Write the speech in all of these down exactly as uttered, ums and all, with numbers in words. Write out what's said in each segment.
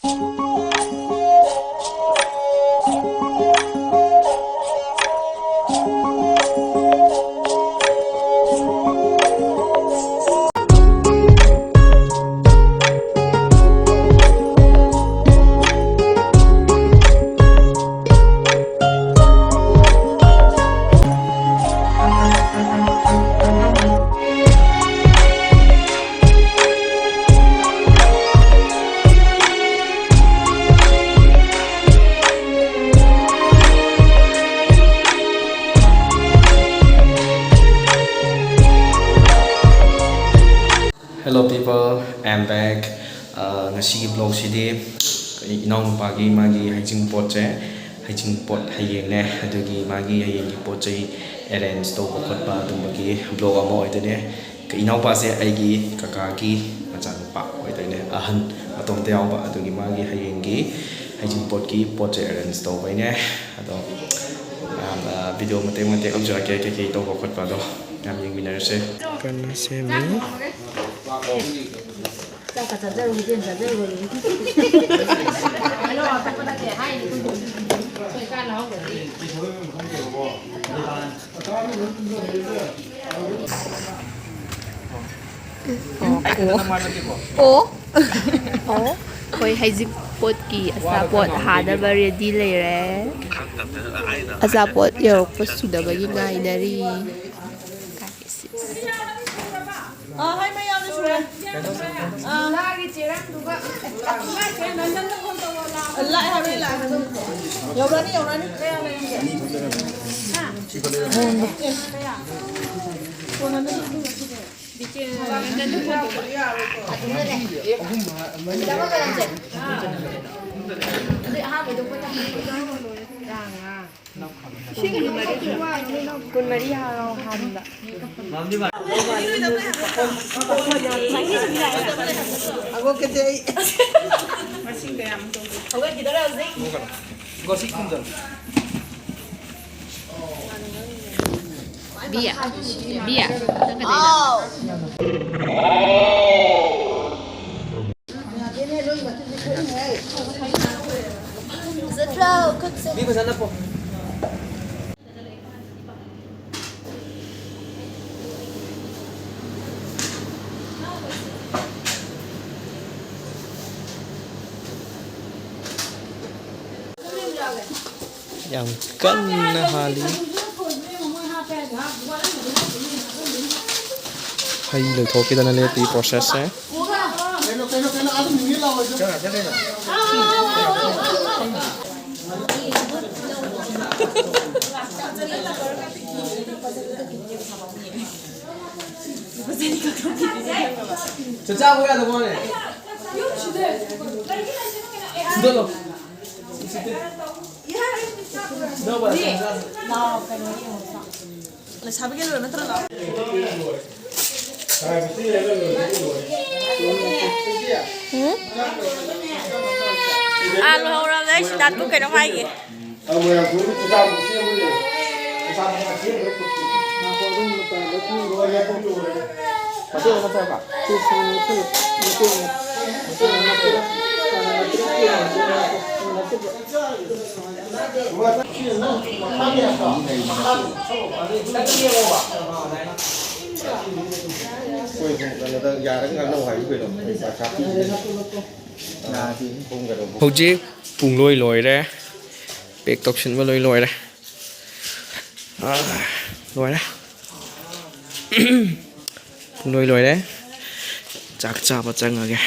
Hello people, I'm back. ꯑ, ꯉꯁꯤꯒꯤ vlogꯁꯤꯗꯤ ꯏꯅꯥꯎꯅꯨꯄꯥꯒꯤ ꯃꯥꯒꯤ ꯍꯩꯖꯤꯡꯄꯣꯠꯁꯦ, ꯍꯩꯖꯤꯡꯄꯣꯠ ꯍꯌꯦꯡꯅꯦ, ꯑꯗꯨꯒꯤ ꯃꯥꯒꯤ ꯍꯌꯦꯡꯒꯤ ꯄꯣꯠ ꯆꯩ arrange ꯇꯧꯕ ꯈꯣꯠꯄ ꯑꯗꯨꯝꯕꯒꯤ vlog ꯑꯃ ꯑꯣꯏꯗꯣꯏꯅꯦ꯫ ꯏꯅꯥꯎꯄꯥꯁꯦ ꯑꯩꯒꯤ ꯀꯀꯥꯒꯤ ꯃꯆꯥꯅꯨꯄꯥ ꯑꯣꯏꯗꯣꯏꯅꯦ, ꯑꯍꯟ ꯑꯇꯣꯝꯇ ꯌꯥꯎꯕ, ꯑꯗꯨꯒꯤ ꯃꯥꯒꯤ ꯍꯌꯦꯡꯒꯤ ꯍꯩꯖꯤꯡꯄꯣꯠꯀꯤ ꯄꯣꯠ ꯆꯩ arrange ꯇꯧꯕꯩꯅꯦ꯫ ꯑꯗꯣ ꯃꯌꯥꯝ, ꯑ, video ꯃꯇꯦꯛ ꯃꯇꯦꯛ ꯎꯠꯆꯔꯛꯀꯦ, ꯀꯩꯀꯩ ꯇꯧꯕ ꯈꯣꯠꯄ ꯑꯗꯣ ꯃꯌꯥꯝ ꯌꯦꯡꯃꯤꯟꯅꯔꯁꯦ꯫ ꯀꯟꯅ ꯁꯦꯝꯃꯤ꯫ ꯆꯥꯛꯀ ꯆꯥꯖꯔꯨ, ꯍꯣꯇꯦꯜ ꯆꯥꯖꯔꯨ꯫ ꯑꯣ, ꯑꯣ꯫ ꯑꯣ꯫ ꯑꯩꯈꯣꯏ ꯍꯩꯖꯤꯡꯄꯣꯠꯀꯤ ꯑꯆꯥꯄꯣꯠ ꯍꯥꯟꯅꯕ ready ꯂꯩꯔꯦ꯫ ꯑꯆꯥꯄꯣꯠ ꯌꯧꯔꯛꯄ ꯁꯨꯗꯕꯒꯤ ꯉꯥꯏꯅꯔꯤ꯫ ꯑꯥ, ꯍꯣꯏ, ꯃꯌꯥꯝꯅ ꯁꯨꯔꯦ꯫ ꯑꯥ꯫ ꯂꯥꯛꯑꯦ ꯍꯥꯏꯕꯅꯤ, ꯂꯥꯛꯑꯦ ꯍꯥꯏꯕꯅꯤ꯫ ꯌꯧꯔꯅꯤ, ꯌꯧꯔꯅꯤ꯫ ꯀꯨꯟꯃꯔꯤ ꯍꯥꯏꯔꯣ ꯍꯥꯟꯅ꯫ ꯍꯧꯒꯠꯈꯤꯗꯧꯔꯦ ꯍꯧꯖꯤꯛ꯫ ꯕꯤꯌꯥ, ꯕꯤꯌꯥ, ꯅꯪ ꯀꯩꯗꯧꯔꯤꯅꯣ? ꯐꯖꯗ꯭ꯔꯣ? ꯈꯨꯠꯁꯦ꯫ ꯃꯤ ꯐꯖꯅ ꯄꯣ꯫ ꯌꯥꯝ ꯀꯟꯅ ꯍꯥꯜꯂꯤ꯫ ꯍꯩ ꯂꯣꯏꯊꯣꯛꯈꯤꯗꯅ ꯂꯦꯞꯄꯤ process ꯁꯦ꯫ ꯆꯥꯛ ꯆꯥꯕ ꯌꯥꯗꯕ ꯋꯥꯅꯦ꯫ ꯐꯨꯗꯠꯂꯣ꯫ ꯂꯩꯁꯥꯕꯤꯒꯤ ꯂꯣꯏꯔ ꯅꯠꯇ꯭ꯔꯣ? ꯂꯥꯛꯑꯣ꯫ ꯎꯝ? ꯑꯥ, ꯂꯨꯍꯧꯔꯕꯅꯦ꯫ ꯑꯩ ꯁꯤꯗꯥꯠꯄꯨ ꯀꯩꯅꯣꯝ ꯍꯥꯏꯒꯦ꯫ ꯍꯧꯖꯤꯛ ꯄꯨꯡꯂꯣꯏ ꯂꯣꯏꯔꯦ꯫ Pack ꯇꯧꯁꯤꯟꯕ ꯂꯣꯏ ꯂꯣꯏꯔꯦ꯫ ꯑꯥ, ꯂꯣꯏꯔꯦ꯫ ꯄꯨꯡꯂꯣꯏ ꯂꯣꯏꯔꯦ꯫ ꯆꯥꯛ ꯆꯥꯕ ꯆꯪꯉꯒꯦ꯫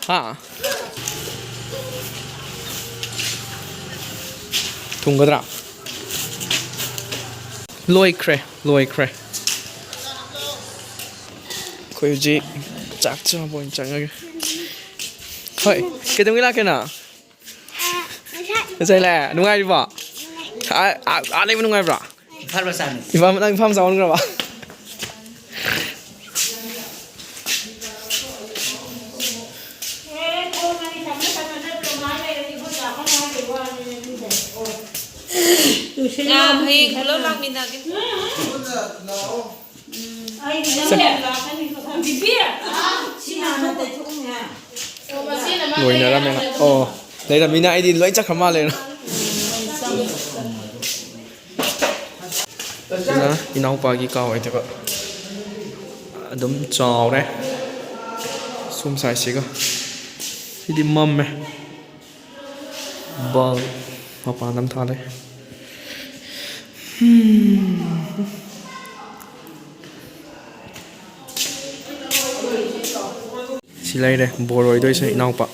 ꯍꯥ? ꯊꯨꯡꯒꯗ꯭ꯔꯥ? ꯂꯣꯏꯈ꯭ꯔꯦ, ꯂꯣꯏꯈ꯭ꯔꯦ꯫ ꯑꯩꯈꯣꯏ ꯍꯧꯖꯤꯛ ꯆꯥꯛ ꯆꯥꯕ ꯑꯣꯏꯅ ꯆꯪꯉꯒꯦ꯫ ꯍꯣꯏ, ꯀꯩꯗꯧꯉꯩ ꯂꯥꯛꯀꯦ ꯅꯪ? ꯉꯁꯥꯏ ꯂꯥꯛꯑꯦ꯫ ꯅꯨꯡꯉꯥꯏꯔꯤꯕꯣ? ꯑꯥ, ꯑꯥ, ꯑꯥ ꯂꯩꯕ ꯅꯨꯡꯉꯥꯏꯕ꯭ꯔꯣ? ꯏꯝꯐꯥꯜ ꯃꯆꯥꯅꯤ꯫ ꯏꯝꯐꯥꯜ, ꯅꯪ ꯏꯝꯐꯥꯜ ꯃꯆꯥ ꯑꯣꯟꯈ꯭ꯔꯕ? ꯍꯌꯦꯡ ꯄꯨꯂꯞ ꯂꯥꯛꯃꯤꯟꯅꯒꯦ꯫ ꯂꯣꯏꯅꯔꯝꯃꯦꯅ꯫ ꯑꯣ, ꯂꯩꯔꯝꯃꯤꯅ ꯑꯩꯗꯤ ꯂꯣꯏ ꯆꯠꯈ꯭ꯔ ꯃꯥꯜꯂꯦꯅ꯫ ꯁꯤꯅ ꯏꯅꯥꯎꯄꯥꯒꯤ ꯀꯥ ꯑꯣꯏꯗꯣꯏꯕ꯫ ꯑꯗꯨꯝ ꯆꯥꯎꯔꯦ꯫ ꯁꯣꯝ ꯁꯥꯏꯠꯁꯤꯒ꯫ ꯁꯤꯗꯤ ꯃꯝꯃꯦ꯫ ꯕꯜ ꯃꯄꯥꯟꯗ ꯑꯃ ꯊꯥꯜꯂꯦ꯫ ꯁꯤ ꯂꯩꯔꯦ ꯕꯣꯔ ꯑꯣꯏꯗꯣꯏꯁꯦ ꯏꯅꯥꯎꯄꯥ꯫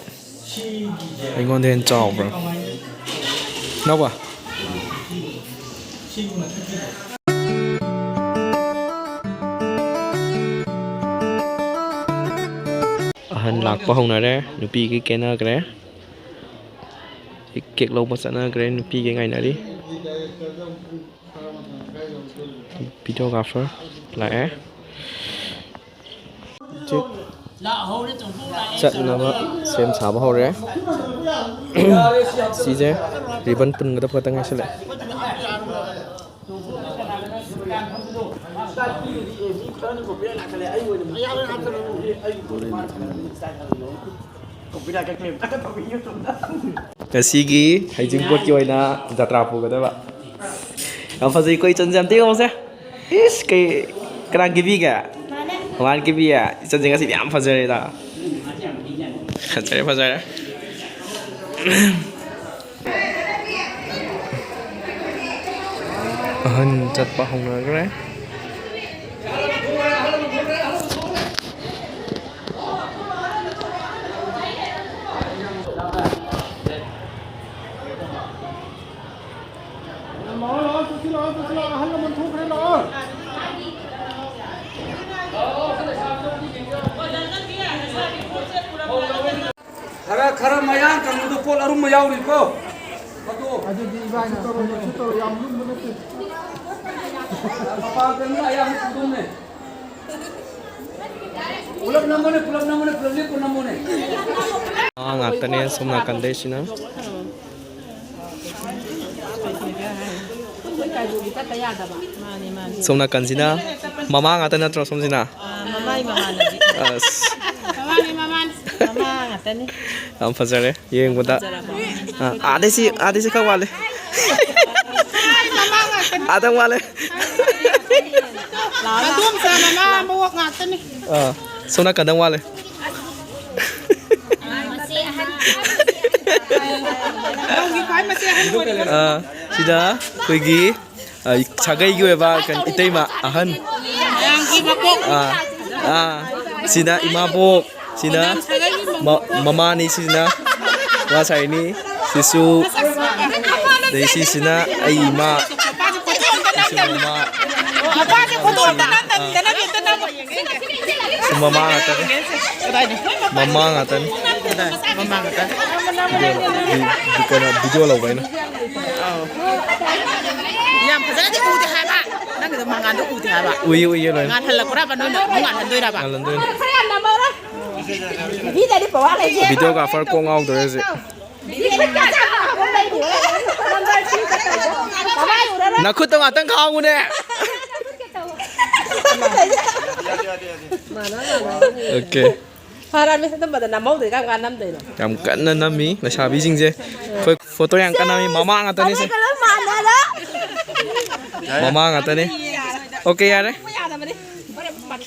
ꯑꯩꯉꯣꯟꯗ ꯍꯦꯟꯅ ꯆꯥꯎꯕ꯭ꯔꯥ? ꯏꯅꯥꯎꯄꯥ꯫ ꯑꯍꯟ ꯂꯥꯛꯄ ꯍꯧꯅꯔꯦ꯫ ꯅꯨꯄꯤꯒꯤ ꯀꯦꯅꯈ꯭ꯔꯦ꯫ ꯀꯦꯛ ꯂꯧꯕ ꯆꯠꯅꯈ꯭ꯔꯦ꯫ ꯅꯨꯄꯤꯒꯤ ꯉꯥꯏꯅꯔꯤ꯫ ꯚꯤꯗꯤꯑꯣꯒ꯭ꯔꯥꯐꯔ ꯂꯥꯛꯑꯦ꯫ ꯍꯧꯖꯤꯛ ꯆꯠꯅꯕ ꯁꯦꯝ ꯁꯥꯕ ꯍꯧꯔꯦ꯫ ꯁꯤꯁꯦ ꯔꯤꯕꯟ ꯄꯨꯟꯒꯗꯕ ꯈꯛꯇ ꯉꯥꯏꯁꯜꯂꯛꯑꯦ꯫ ꯉꯁꯤꯒꯤ ꯍꯩꯖꯤꯡꯄꯣꯠꯀꯤ ꯑꯣꯏꯅ ꯖꯇ꯭ꯔꯥ ꯄꯨꯒꯗꯕ꯫ ꯌꯥꯝ ꯐꯖꯩꯀꯣ, ꯏꯆꯟꯁꯦ ꯑꯝꯇ ꯌꯦꯡꯉꯨꯁꯦ꯫ ꯏꯁ, ꯀꯩ, ꯀꯅꯥ ꯀꯦꯕꯤꯒꯦ? ꯃꯃꯥꯅ ꯀꯦꯕꯤꯌꯦ꯫ ꯏꯆꯟꯁꯦ ꯉꯁꯤꯗꯤ ꯌꯥꯝ ꯐꯖꯔꯦꯗ꯫ ꯐꯖꯔꯦ, ꯐꯖꯔꯦ꯫ ꯑꯍꯟ ꯆꯠꯄ ꯍꯧꯅꯈ꯭ꯔꯦ꯫ ꯂꯥꯛꯑꯣ, ꯂꯥꯛꯑꯣ, ꯆꯠꯁꯤ ꯂꯥꯛꯑꯣ, ꯆꯠꯁꯤ ꯂꯥꯛꯑꯣ, ꯑꯍꯜ ꯂꯃꯟ ꯊꯣꯛꯈ꯭ꯔꯦ, ꯂꯥꯛꯑꯣ꯫ ꯈꯔ, ꯈꯔ ꯃꯌꯥꯡ ꯀꯪꯕꯗꯣ ꯄꯣꯠ ꯑꯔꯨꯝꯕ ꯌꯥꯎꯔꯤꯀꯣ꯫ ꯑꯗꯣ ꯑꯗꯨꯗꯤ ꯏꯕꯥꯏꯅ ꯀꯩꯅꯣꯁꯨ ꯇꯧꯔꯣ, ꯌꯥꯝ ꯂꯨꯝꯕ ꯅꯠꯇꯦ꯫ ꯃꯄꯥꯟ ꯀꯪꯕ ꯑꯌꯥꯝꯕ ꯄꯨꯗꯧꯅꯦ꯫ ꯄꯨꯂꯞ ꯅꯝꯃꯣꯅꯦ, ꯄꯨꯂꯞ ꯅꯝꯃꯣꯅꯦ, ꯄꯨꯂꯞ ꯂꯦꯞꯄ ꯅꯝꯃꯣꯅꯦ꯫ ꯉꯥ ꯉꯥꯛꯇꯅꯦ ꯁꯣꯝ ꯅꯥꯀꯟꯗꯩꯁꯤꯅ꯫ ꯃꯥꯅꯤ, ꯃꯥꯅꯤ꯫ ꯁꯣꯝ ꯅꯥꯀꯟꯁꯤꯅ ꯃꯃꯥ ꯉꯥꯛꯇ ꯅꯠꯇ꯭ꯔꯣ ꯁꯣꯝꯁꯤꯅ? ꯑꯥ, ꯃꯃꯥꯒꯤ ꯃꯃꯥꯟꯅꯕꯤ꯫ ꯑꯁ꯫ ꯃꯃꯥꯒꯤ ꯃꯃꯥꯟ-, ꯃꯃꯥ ꯉꯥꯛꯇꯅꯤ꯫ ꯌꯥꯝ ꯐꯖꯔꯦ ꯌꯦꯡꯕꯗ꯫ ꯐꯖꯔꯕꯣ? ꯑꯥ, ꯑꯥꯗꯩꯁꯤ, ꯑꯥꯗꯩꯁꯤ ꯈꯔ ꯋꯥꯠꯂꯦ꯫ ꯃꯃꯥ ꯉꯥꯛꯇꯅꯤ꯫ ꯑꯥꯗꯪ ꯋꯥꯠꯂꯦ꯫ ꯂꯥꯛꯑꯣ, ꯂꯥꯛꯑꯣ꯫ ꯑꯗꯣꯝꯆꯥ ꯃꯃꯥ ꯃꯋꯣꯛ ꯉꯥꯛꯇꯅꯤ꯫ ꯑꯥ, ꯁꯣꯝ ꯅꯥꯀꯟꯗꯪ ꯋꯥꯠꯂꯦ꯫ ꯑꯥ, ꯁꯤꯗ ꯑꯩꯈꯣꯏꯒꯤ, ꯑ, ꯁꯥꯒꯩꯒꯤ ꯑꯣꯏꯕ ꯀꯩꯅꯣ, ꯏꯇꯩꯃ ꯑꯍꯟ꯫ ꯑꯥ, ꯑꯥ, ꯁꯤꯅ ꯏꯃꯥꯕꯣꯛ, ꯁꯤꯅ ꯃ-, ꯃꯃꯥꯅꯤ, ꯁꯤꯅ ꯋꯥ ꯁꯥꯏꯅꯤ, ꯁꯤꯁꯨ, ꯑꯗꯩ ꯁꯤꯁꯤꯅ ꯑꯩ ꯏꯃꯥ, ꯁꯤꯁꯨ ꯃꯃꯥ꯫ ꯁꯤ ꯃꯃꯥ ꯉꯥꯛꯇꯅꯤ꯫ ꯀꯗꯥꯏꯗ? ꯃꯃꯥ ꯉꯥꯛꯇꯅꯤ꯫ ꯀꯗꯥꯏ? ꯃꯃꯥ ꯉꯥꯛꯇ? ꯚꯤꯗꯤꯑꯣ ꯂꯧ-, ꯚꯤ-, ꯚꯤ-, ꯀꯩꯅꯣ, ꯚꯤꯗꯤꯑꯣ ꯂꯧꯕ ꯑꯩꯅ꯫ ꯑꯧ꯫ ꯌꯥꯝ ꯐꯖꯅꯗꯤ ꯎꯗꯦ ꯍꯥꯏꯕ꯫ ꯅꯪꯒꯤꯗꯣ ꯃꯉꯥꯜꯗꯣ ꯎꯗꯦ ꯍꯥꯏꯕ꯫ ꯎꯏꯌꯦ, ꯎꯏꯌꯦ, ꯂꯣꯏꯅ꯫ ꯉꯥꯜꯍꯜꯂꯛꯄ꯭ꯔꯕ ꯅꯣꯏꯅ? ꯑꯃꯨꯛ ꯉꯥꯜꯍꯟꯗꯣꯏꯔꯕ? ꯉꯥꯜꯍꯟꯗꯣꯏꯅꯤ꯫ ꯚꯤꯗꯤꯑꯣꯒ꯭ꯔꯥꯐꯔ ꯀꯣꯛ ꯉꯥꯎꯗꯧꯔꯦ ꯍꯧꯖꯤꯛ꯫ ꯅꯈꯨꯠꯇꯣ ꯉꯥꯛꯇꯪ ꯈꯥꯡꯉꯨꯅꯦ꯫ ꯑꯣꯀꯦ꯫ ꯐꯔꯃꯤ, ꯑꯗꯨꯝꯕꯗ ꯅꯝꯍꯧꯗ꯭ꯔꯦ, ꯀꯔꯝ ꯀꯥꯟ ꯅꯝꯗꯣꯏꯅꯣ? ꯌꯥꯝ ꯀꯟꯅ ꯅꯝꯃꯤ ꯂꯩꯁꯥꯕꯤꯁꯤꯡꯁꯦ꯫ ꯑꯩꯈꯣꯏ ꯐꯣꯇꯣ ꯌꯥꯝ ꯀꯟꯅ ꯅꯝꯃꯤ, ꯃꯃꯥ ꯉꯥꯛꯇꯅꯤ ꯁꯦ꯫ ꯀꯂꯔ ꯃꯥꯟꯅꯔꯦ꯫ ꯃꯃꯥ ꯉꯥꯛꯇꯅꯤ꯫ ꯑꯣꯀꯦ, ꯌꯥꯔꯦ꯫ ꯌꯥꯗꯕꯅꯤ꯫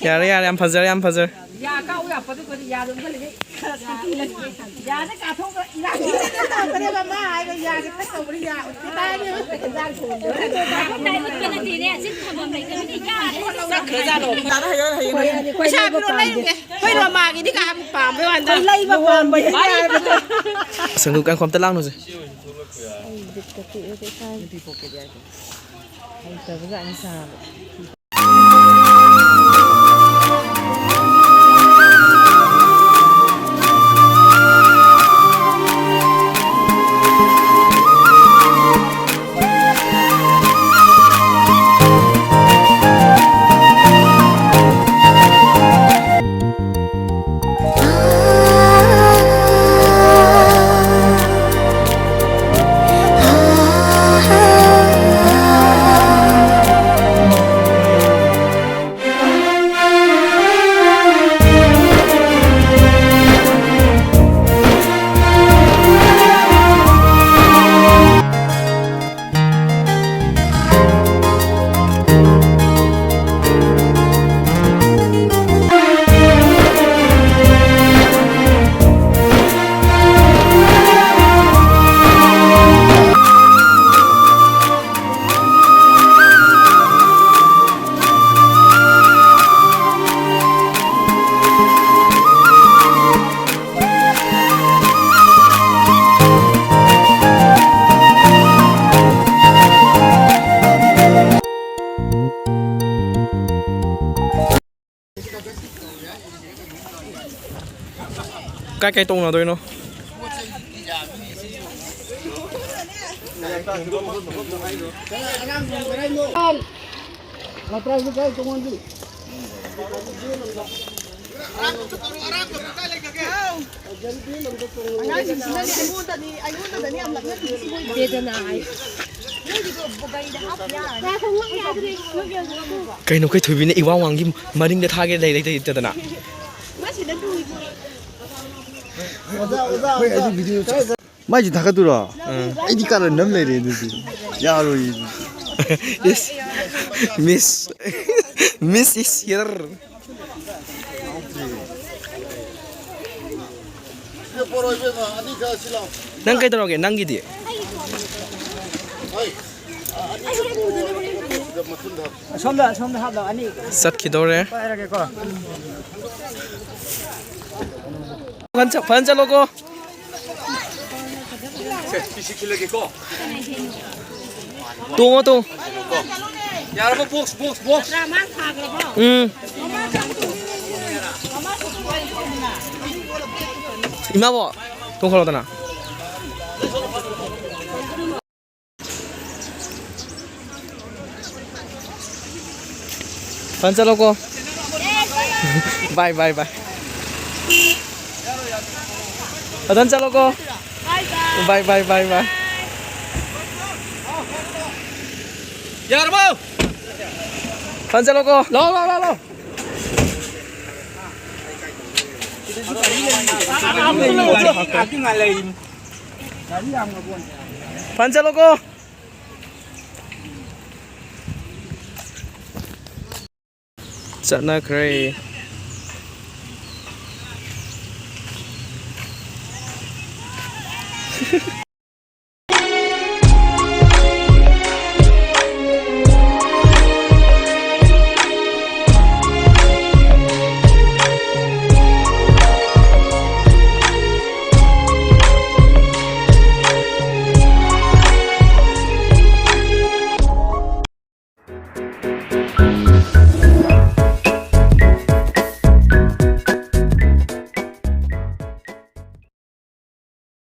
ꯌꯥꯔꯦ, ꯌꯥꯔꯦ, ꯌꯥꯝ ꯐꯖꯔꯦ, ꯌꯥꯝ ꯐꯖꯔꯦ꯫ ꯌꯥ ꯀꯥꯎ ꯌꯥꯄꯣꯠꯇꯦ, ꯑꯩꯈꯣꯏꯗꯤ ꯌꯥꯗꯕ ꯂꯩ꯫ ꯌꯥꯗ ꯀꯥꯊꯣꯛꯄ ꯏꯔꯥꯡ ꯇꯧꯈ꯭ꯔꯦꯕ, ꯃꯥ ꯍꯥꯏꯕ ꯌꯥꯁꯦ ꯐꯠꯇꯕꯅꯤ, ꯌꯥ ꯎꯠꯄ ꯇꯥꯔꯦ꯫ ꯆꯠꯈ꯭ꯔꯖꯥꯠꯂꯣ? ꯄꯩꯁꯥ ꯄꯤꯔꯣ, ꯂꯩꯔꯨꯒꯦ꯫ ꯑꯩꯈꯣꯏ ꯔꯣꯃꯥꯒꯤꯗꯤ ꯀꯥ ꯄꯥꯝꯕꯩ ꯋꯥꯅꯤꯗ꯫ ꯂꯩꯕ ꯄꯥꯝꯕꯩ꯫ ꯁꯪꯒꯨ ꯀꯥꯡꯈꯣꯝꯇ ꯂꯥꯡꯅꯨꯁꯦ꯫ ꯍꯩꯇꯕꯖꯥꯠꯅꯤ ꯁꯥꯕ꯫ ꯀꯥꯏ ꯀꯥꯏ ꯇꯣꯡꯅꯗꯣꯏꯅꯣ? ꯑꯉꯥꯡꯁꯤꯡꯁꯤꯅꯅꯦ ꯑꯩꯉꯣꯟꯗꯅꯤ, ꯑꯩꯉꯣꯟꯗꯅꯤ ꯌꯥꯝ ꯂꯛꯅꯕꯤꯔꯤꯁꯤ ꯃꯣꯏ꯫ ꯕꯦꯗꯅꯥ ꯍꯥꯏ꯫ ꯃꯣꯏꯒꯤꯗꯣ ꯒꯥꯔꯤꯗ ꯍꯥꯞꯄ ꯌꯥꯔꯅꯤ꯫ ꯀꯩꯅꯣ ꯀꯩꯊꯣꯏꯕꯤꯅ ꯏꯋꯥꯡ ꯋꯥꯡꯒꯤ ꯃꯅꯤꯡꯗ ꯊꯥꯒꯦ ꯂꯩ ꯂꯩꯇꯗꯅ? ꯃꯁꯤꯗ ꯇꯨꯔꯤꯗꯣ꯫ ꯃꯥꯏꯁꯨ ꯊꯥꯒꯠꯇꯣꯏꯔꯣ? ꯑꯩꯗꯤ ꯀꯥꯔꯟ ꯑꯃ ꯂꯩꯔꯦ ꯑꯗꯨꯗꯤ꯫ ꯌꯥꯔꯣꯏ꯫ Yes. Miss, Miss is here. ꯅꯪ ꯀꯩꯗꯧꯔꯒꯦ? ꯅꯪꯒꯤꯗꯤ? ꯑꯁꯣꯝꯗ, ꯑꯁꯣꯝꯗ ꯍꯥꯞꯂꯣ, ꯑꯅꯤ ꯆꯠꯈꯤꯗꯧꯔꯦ꯫ ꯄꯥꯏꯔꯒꯦꯀꯣ꯫ ꯐꯖꯅ ꯆꯠ-, ꯐꯖꯅ ꯆꯠꯂꯣꯀꯣ꯫ ꯁꯦ, ꯄꯤꯁꯤ ꯈꯤꯜꯂꯒꯦꯀꯣ꯫ ꯇꯣꯡꯉꯣ, ꯇꯣꯡꯉꯣ꯫ ꯌꯥꯔꯕꯣ? Box, box, box꯫ ꯎꯝ꯫ ꯏꯃꯥꯕꯣ, ꯇꯣꯡꯈꯠꯂꯣꯗꯅ꯫ ꯐꯖꯅ ꯆꯠꯂꯣꯀꯣ꯫ Bye, bye, bye. ꯐꯖꯅ ꯆꯠꯂꯣꯀꯣ꯫ Bye, bye, bye, bye. ꯌꯥꯔꯕꯣ? ꯐꯖꯅ ꯆꯠꯂꯣꯀꯣ꯫ ꯂꯥꯎ, ꯂꯥꯎ, ꯂꯥꯎ, ꯂꯥꯎ꯫ ꯐꯖꯅ ꯆꯠꯂꯣꯀꯣ꯫ ꯆꯠꯅꯈ꯭ꯔꯦ꯫